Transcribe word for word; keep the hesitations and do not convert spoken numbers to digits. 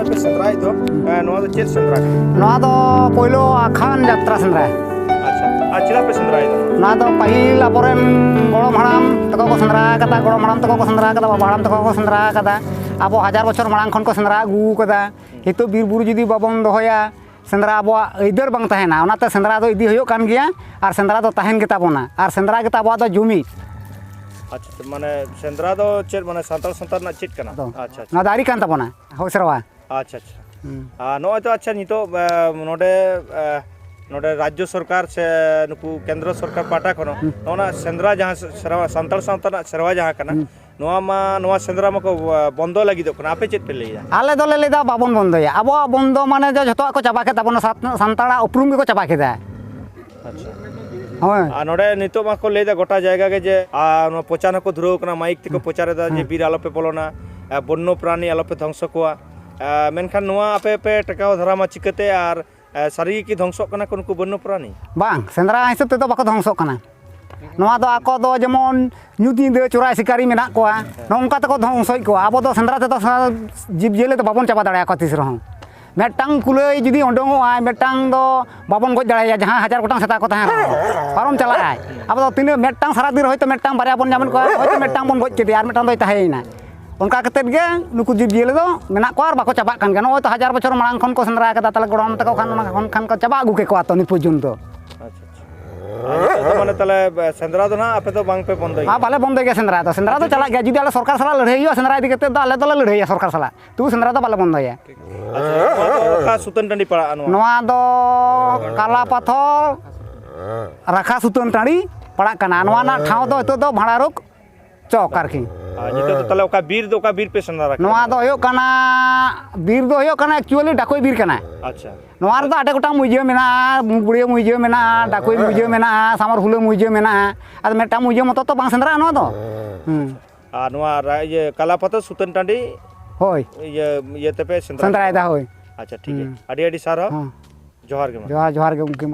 ᱯᱮ ᱥᱮᱸᱫᱽᱨᱟᱭᱮᱫ ᱫᱚ, ᱮ, ᱱᱚᱣᱟ ᱫᱚ ᱪᱮᱫ ᱥᱮᱸᱫᱽᱨᱟ ᱠᱟᱱᱟ? ᱱᱚᱣᱟ ᱫᱚ ᱯᱳᱭᱞᱳ ᱟᱠᱷᱟᱱ ᱡᱟᱛᱨᱟ ᱥᱮᱸᱫᱽᱨᱟ᱾ ᱟᱪᱪᱷᱟ, ᱟᱨ ᱪᱮᱫᱟᱜ ᱯᱮ ᱥᱮᱸᱫᱽᱨᱟᱭᱮᱫᱟ? ᱱᱚᱣᱟ ᱫᱚ ᱯᱟᱹᱦᱤᱞ ᱟᱵᱚᱨᱮᱱ ᱜᱚᱲᱚᱢ ᱦᱟᱲᱟᱢ ᱛᱟᱠᱚ ᱠᱚ ᱥᱮᱸᱫᱽᱨᱟ ᱟᱠᱟᱫᱟ, ᱜᱚᱲᱚᱢ ᱦᱟᱲᱟᱢ ᱛᱟᱠᱚ ᱠᱚ ᱥᱮᱸᱫᱽᱨᱟ ᱟᱠᱟᱫᱟ, ᱵᱟᱵᱟ ᱦᱟᱲᱟᱢ ᱛᱟᱠᱚ ᱠᱚ ᱥᱮᱸᱫᱽᱨᱟ ᱟᱠᱟᱫᱟ᱾ ᱟᱵᱚ ᱦᱟᱡᱟᱨ ᱵᱚᱪᱷᱚᱨ ᱢᱟᱲᱟᱝ ᱠᱷᱚᱱ ᱠᱚ ᱥᱮᱸᱫᱽᱨᱟ ᱟᱹᱜᱩ ᱟᱠᱟᱫᱟ᱾ ᱱᱤᱛᱚᱜ ᱵᱤᱨ ᱵᱩᱨᱩ ᱡᱩᱫᱤ ᱵᱟᱵᱚᱱ ᱫᱚᱦᱚᱭᱟ, ᱥᱮᱸᱫᱽᱨᱟ ᱟᱵᱚᱣᱟᱜ ᱟᱹᱭᱫᱟᱹᱨ ᱵᱟᱝ ᱛᱟᱦᱮᱱᱟ᱾ ᱚᱱᱟᱛᱮ ᱥᱮᱸᱫᱽᱨᱟ ᱫᱚ ᱤᱫᱤ ᱦᱩᱭᱩᱜ ᱠᱟᱱ ᱜᱮᱭᱟ, ᱟᱨ ᱥᱮᱸᱫᱽᱨᱟ ᱫᱚ ᱛᱟᱦᱮᱱ ᱜᱮᱛᱟ ᱵᱚᱱᱟ, ᱟᱨ ᱥᱮᱸᱫᱽᱨᱟ ᱜᱮᱛᱟ ᱟᱵᱚᱣᱟᱜ ᱫᱚ ᱡᱩᱢᱤᱫ᱾ ᱟᱪᱪᱷᱟ, ᱢᱟᱱᱮ ᱥᱮᱸᱫᱽᱨᱟ ᱫᱚ ᱪᱮᱫ, ᱢᱟᱱᱮ ᱥᱟᱱᱛᱟᱲ ᱥᱟᱶᱛᱟ ᱨᱮᱱᱟᱜ ᱪᱮᱫ ᱠᱟᱱᱟ? ᱫᱚ ᱟᱪᱪᱷᱟ, ᱟᱪᱪᱷᱟ᱾ ᱱᱚᱣᱟ ᱫᱚ ᱟᱹᱨᱤ ᱠᱟᱱ ᱛᱟᱵᱚᱱᱟ, ᱦᱳᱭ, ᱥᱮᱨᱣᱟ᱾ ᱟᱪᱪᱷᱟ, ᱟᱪᱪᱷᱟ᱾ ᱦᱩᱸ᱾ ᱟᱨ ᱱᱚᱜᱼᱚᱭ ᱛᱚ, ᱟᱪᱪᱷᱟ, ᱱᱤᱛᱚᱜ, ᱮ, ᱱᱚᱰᱮ, ᱮ, ᱱᱚᱰᱮ ᱨᱟᱡᱽᱡᱚ ᱥᱚᱨᱠᱟᱨ ᱥᱮ ᱱᱩᱠᱩ ᱠᱮᱱᱫᱨᱚ ᱥᱚᱨᱠᱟᱨ ᱯᱟᱦᱴᱟ ᱠᱷᱚᱱ ᱦᱚᱸ ᱦᱩᱸ᱾ ᱱᱚᱜᱼᱚ ᱱᱟ ᱥᱮᱸᱫᱽᱨᱟ ᱡᱟᱦᱟᱸ ᱥᱮ-, ᱥᱮᱨᱣᱟ, ᱥᱟᱱᱛᱟᱲ ᱥᱟᱶᱛᱟ ᱨᱮᱱᱟᱜ ᱥᱮᱨᱣᱟ ᱡᱟᱦᱟᱸ ᱠᱟᱱᱟ, ᱦᱩᱸ᱾ ᱱᱚᱣᱟ ᱢᱟ, ᱱᱚᱣᱟ ᱥᱮᱸᱫᱽᱨᱟ ᱢᱟᱠᱚ, ᱮ, ᱵᱚᱱᱫᱚ ᱞᱟᱹᱜᱤᱫᱚᱜ ᱠᱟᱱᱟ᱾ ᱟᱯᱮ ᱪᱮᱫ ᱯᱮ ᱞᱟᱹᱭᱟ? ᱟᱞᱮ ᱫᱚᱞᱮ ᱞᱟᱹᱭᱫᱟ ᱵᱟᱵᱚᱱ ᱵᱚᱱᱫᱚᱭᱟ᱾ ᱟᱵᱚᱣᱟᱜ ᱵᱚᱱᱫᱚ ᱢᱟᱱᱮ ᱡᱮ ᱡᱷᱚᱛᱚᱣᱟᱜ ᱠᱚ ᱪᱟᱵᱟ ᱠᱮᱫ ᱛᱟᱵᱚᱱᱟ, ᱥᱟᱛ-, ᱥᱟᱱᱛᱟᱲᱟᱜ ᱩᱯᱨᱩᱢ ᱜᱮᱠᱚ ᱪᱟᱵᱟ ᱠᱮᱫᱟ᱾ ᱟᱪᱪᱷᱟ᱾ ᱦᱳᱭ᱾ ᱟᱨ ᱱᱚᱰᱮ ᱱᱤᱛᱚᱜ ᱢᱟᱠᱚ ᱞᱟᱹᱭᱫᱟ ᱜᱚᱴᱟ ᱡᱟᱭᱜᱟ ᱜᱮ ᱡᱮ, ᱟᱨ, ᱱᱚᱣᱟ ᱯᱨᱚᱪᱟᱨ ᱦᱚᱸᱠᱚ ᱫᱷᱩᱨᱟᱹᱣ ᱠᱟᱱᱟ, ᱢᱟᱭᱤᱠ ᱛᱮᱠᱚ ᱦᱮᱸ᱾ ᱯᱨᱚᱪᱟᱨᱮᱫᱟ ᱡᱮ ᱦᱮᱸ᱾ ᱵᱤᱨ ᱟᱞᱚᱯᱮ ᱵᱚᱞᱚᱱᱟ, ᱮ, ᱵᱚᱱᱱᱚ ᱯᱨᱟᱱᱤ ᱟᱞᱚᱯᱮ ᱫᱷᱚᱝᱥᱚ ᱠᱚᱣᱟ᱾ ᱮ, ᱢᱮᱱᱠᱷᱟᱱ ᱱᱚᱣᱟ ᱟᱯᱮ ᱯᱮ ᱴᱮᱠᱟᱣ ᱫᱟᱨᱟᱢᱟ ᱪᱤᱠᱟᱹᱛᱮ? ᱟᱨ, ᱮ, ᱥᱟᱹᱨᱤ ᱜᱮᱠᱤ ᱫᱷᱚᱝᱥᱚᱜ ᱠᱟᱱᱟ ᱠᱚ ᱱᱩᱠᱩ ᱵᱚᱱᱱᱚ ᱯᱨᱟᱱᱤ? ᱵᱟᱝ, ᱥᱮᱸᱫᱽᱨᱟ ᱦᱤᱥᱟᱹᱵ ᱛᱮᱫᱚ ᱵᱟᱠᱚ ᱫᱷᱚᱝᱥᱚᱜ ᱠᱟᱱᱟ᱾ ᱱᱚᱣᱟ ᱫᱚ ᱟᱠᱚ ᱫᱚ ᱡᱮᱢᱚᱱ ᱧᱩᱛ ᱧᱤᱫᱟᱹ ᱪᱳᱨᱟ ᱥᱤᱠᱟᱨᱤ ᱢᱮᱱᱟᱜ ᱠᱚᱣᱟ, ᱱᱚᱜᱼᱚ ᱱᱚᱝᱠᱟ ᱛᱮᱠᱚ ᱫᱷᱚᱝᱥᱚᱭᱮᱫ ᱠᱚᱣᱟ᱾ ᱟᱵᱚ ᱫᱚ ᱥᱮᱸᱫᱽᱨᱟ ᱛᱮᱫᱚ ᱥᱟ-, ᱡᱤᱵᱽᱼᱡᱤᱭᱟᱹᱞᱤ ᱫᱚ ᱵᱟᱵᱚᱱ ᱪᱟᱵᱟ ᱫᱟᱲᱮᱭᱟᱠᱚᱣᱟ ᱛᱤᱥ ᱨᱮᱦᱚᱸ᱾ ᱢᱤᱫᱴᱟᱝ ᱠᱩᱞᱟᱹᱭ ᱡᱩᱫᱤ ᱩᱰᱩᱝᱚᱜᱼᱟᱭ, ᱢᱤᱫᱴᱟᱝ ᱫᱚ ᱵᱟᱵᱚᱱ ᱜᱚᱡ ᱫᱟᱲᱮᱭᱟᱭᱟ, ᱡᱟᱦᱟᱸ ᱦᱟᱡᱟᱨ ᱜᱚᱴᱟᱝ ᱥᱮᱛᱟ ᱠᱚ ᱛᱟᱦᱮᱱ ᱨᱮᱦᱚᱸ᱾ ᱯᱟᱨᱚᱢ ᱪᱟᱞᱟᱜᱼᱟᱭ᱾ ᱟᱵᱚ ᱫᱚ ᱛᱤᱱᱟᱹᱜ, ᱢᱤᱫᱴᱟᱝ ᱥᱟᱨᱟ ᱫᱤᱱ ᱨᱮ ᱦᱚᱭᱛᱳ ᱢᱤᱫᱴᱟᱝ ᱵᱟᱨᱭᱟ ᱵᱚᱱ ᱧᱟᱢᱮᱫ ᱠᱚᱣᱟ, ᱦᱚᱭᱛᱳ ᱢᱤᱫᱴᱟᱝ ᱵᱚᱱ ᱜᱚᱡ ᱠᱮᱫᱮᱭᱟ ᱟᱨ ᱢᱤᱫᱴᱟᱝ ᱫᱚᱭ ᱛᱟᱦᱮᱸᱭᱮᱱᱟ᱾ ᱚᱱᱠᱟ ᱠᱟᱛᱮᱫ ᱜᱮ ᱱᱩᱠᱩ ᱡᱤᱵᱽᱼᱡᱤᱭᱟᱹᱞᱤ ᱫᱚ ᱢᱮᱱᱟᱜ ᱠᱚᱣᱟ ᱟᱨ ᱵᱟᱠᱚ ᱪᱟᱵᱟᱜ ᱠᱟᱱ ᱜᱮᱭᱟ᱾ ᱱᱚᱜᱼᱚᱭ ᱛᱚ ᱦᱟᱡᱟᱨ ᱵᱚᱪᱷᱚᱨ ᱢᱟᱲᱟᱝ ᱠᱷᱚᱱ ᱠᱚ ᱥᱮᱸᱫᱽᱨᱟ ᱟᱠᱟᱫᱟ, ᱛᱟᱦᱚᱞᱮ ᱜᱚᱲᱚᱢ ᱛᱟᱠᱚ ᱠᱷᱟᱱ ᱚᱱᱟ ᱠᱷᱚᱱ ᱠᱷᱟᱱ ᱠᱚ ᱪᱟᱵᱟ ᱟᱹᱜᱩ ᱠᱮᱠᱚᱣᱟ ᱛᱚ ᱱᱤᱛ ᱯᱚᱨᱡᱚᱱᱛᱚ᱾ ᱟᱪᱪᱷᱟ, ᱟᱪᱪᱷᱟ᱾ ᱟᱨ ᱱᱤᱛᱚᱜ ᱫᱚ ᱢᱟᱱᱮ ᱛᱟᱦᱚᱞᱮ, ᱮ, ᱥᱮᱸᱫᱽᱨᱟ ᱫᱚ ᱱᱟᱦᱟᱜ ᱟᱯᱮ ᱫᱚ ᱵᱟᱝ ᱯᱮ ᱵᱚᱱᱫᱚᱭ ᱟᱨ ᱜᱮᱭᱟ? ᱵᱟᱞᱮ ᱵᱚᱱᱫᱚᱭ ᱜᱮᱭᱟ ᱥᱮᱸᱫᱽᱨᱟ ᱫᱚ᱾ ᱥᱮᱸᱫᱽᱨᱟ ᱫᱚ ᱪᱟᱞᱟᱜ ᱜᱮᱭᱟ᱾ ᱡᱩᱫᱤ ᱟᱞᱮ ᱥᱚᱨᱠᱟᱨ ᱥᱟᱞᱟᱜ ᱞᱟᱹᱲᱦᱟᱹᱭ ᱦᱩᱭᱩᱜᱼᱟ, ᱥᱮᱸᱫᱽᱨᱟ ᱤᱫᱤ ᱠᱟᱛᱮᱫ ᱫᱚ ᱟᱞᱮ ᱫᱚᱞᱮ ᱞᱟᱹᱲᱦᱟᱹᱭᱟ ᱥᱚᱨᱠᱟᱨ ᱥᱟᱞᱟᱜ᱾ ᱛᱚᱵᱩ ᱥᱮᱸᱫᱽᱨᱟ ᱫᱚ ᱵᱟᱞᱮ ᱵᱚᱱᱫᱚᱭᱟ᱾ ᱟᱪᱪᱷᱟ, ᱱᱚᱣᱟ ᱫᱚ ᱚᱠᱟ ᱥᱩᱛᱟᱹᱱ ᱴᱟᱺᱰᱤ ᱯᱟᱲᱟᱜᱼᱟ ᱱᱚᱣᱟ? ᱱᱚᱣᱟ ᱫᱚ ᱠᱟᱞᱟ ᱯᱟᱛᱷᱚᱨ ᱨᱟᱠᱷᱟ ᱥᱩᱛᱟᱹᱱ ᱴᱟᱺᱰᱤ ᱯᱟᱲᱟᱜ ᱠᱟᱱᱟ᱾ ᱱᱚᱣᱟ ᱨᱮᱱᱟᱜ ᱴᱷᱟᱶ ᱫᱚ ᱱᱤᱛᱚᱜ ᱫᱚ ᱵᱷᱟᱲᱟ ᱨᱳᱜᱽ ᱪᱚᱠ ᱟᱨᱠᱤ᱾ ᱟᱨ ᱱᱤᱛᱚᱜ ᱫᱚ ᱛᱟᱦᱚᱞᱮ ᱚᱠᱟ ᱵᱤᱨ ᱫᱚ, ᱚᱠᱟ ᱵᱤᱨ ᱯᱮ ᱥᱮᱸᱫᱽᱨᱟ ᱨᱟᱠᱟᱵ ᱱᱚᱣᱟ ᱠᱟᱱᱟ? ᱫᱚ ᱦᱩᱭᱩᱜ ᱠᱟᱱᱟ, ᱵᱤᱨ ᱫᱚ ᱦᱩᱭᱩᱜ ᱠᱟᱱᱟ actually ᱰᱟᱠᱳᱭ ᱵᱤᱨ ᱠᱟᱱᱟ᱾ ᱟᱪᱪᱷᱟ᱾ ᱱᱚᱣᱟ ᱨᱮᱫᱚ ᱟᱹᱰᱤ ᱜᱚᱴᱟᱝ ᱢᱩᱡᱟᱹ ᱢᱮᱱᱟᱜᱼᱟ, ᱢᱩᱜᱽᱵᱩᱲᱤᱭᱟᱹ ᱢᱩᱡᱟᱹ ᱢᱮᱱᱟᱜᱼᱟ, ᱰᱟᱠᱳᱭ ᱢᱩᱡᱟᱹ ᱢᱮᱱᱟᱜᱼᱟ, ᱥᱟᱢᱟᱨ ᱦᱩᱞᱟᱹ ᱢᱩᱡᱟᱹ ᱢᱮᱱᱟᱜᱼᱟ᱾ ᱟᱫᱚ ᱢᱤᱫᱴᱟᱝ ᱢᱩᱡᱟᱹ ᱢᱚᱛᱚ ᱛᱚ ᱵᱟᱝ ᱥᱮᱸᱫᱽᱨᱟᱜᱼᱟ ᱱᱚᱣᱟ ᱫᱚ᱾ ᱦᱩᱸ᱾ ᱟᱨ ᱱᱚᱣᱟ ᱨᱟ-, ᱤᱭᱟᱹ ᱠᱟᱞᱟᱯᱟᱛᱷᱚᱨ ᱥᱩᱛᱟᱹᱱ ᱴᱟᱺᱰᱤ ᱦᱳᱭ᱾ ᱤᱭᱟᱹ, ᱤᱭᱟᱹ ᱛᱮᱯᱮ ᱥᱮᱸᱫᱽᱨᱟ ᱥᱮᱸᱫᱽᱨᱟᱭᱮᱫᱟ, ᱠᱮᱫᱟ? ᱦᱳᱭ᱾ ᱟᱪᱪᱷᱟ, ᱴᱷᱤᱠ ᱜᱮᱭᱟ᱾ ᱦᱩᱸ᱾ ᱟᱹᱰᱤ ᱟᱹᱰᱤ ᱥᱟᱨᱦᱟᱣ᱾ ᱦᱚᱸ᱾ ᱡᱚᱦᱟᱨ ᱜᱮ ᱢᱟ᱾ ᱡᱚᱦᱟᱨ, ᱡᱚᱦᱟᱨ ᱜᱮ ᱜᱚᱢᱠᱮ ᱢᱟ᱾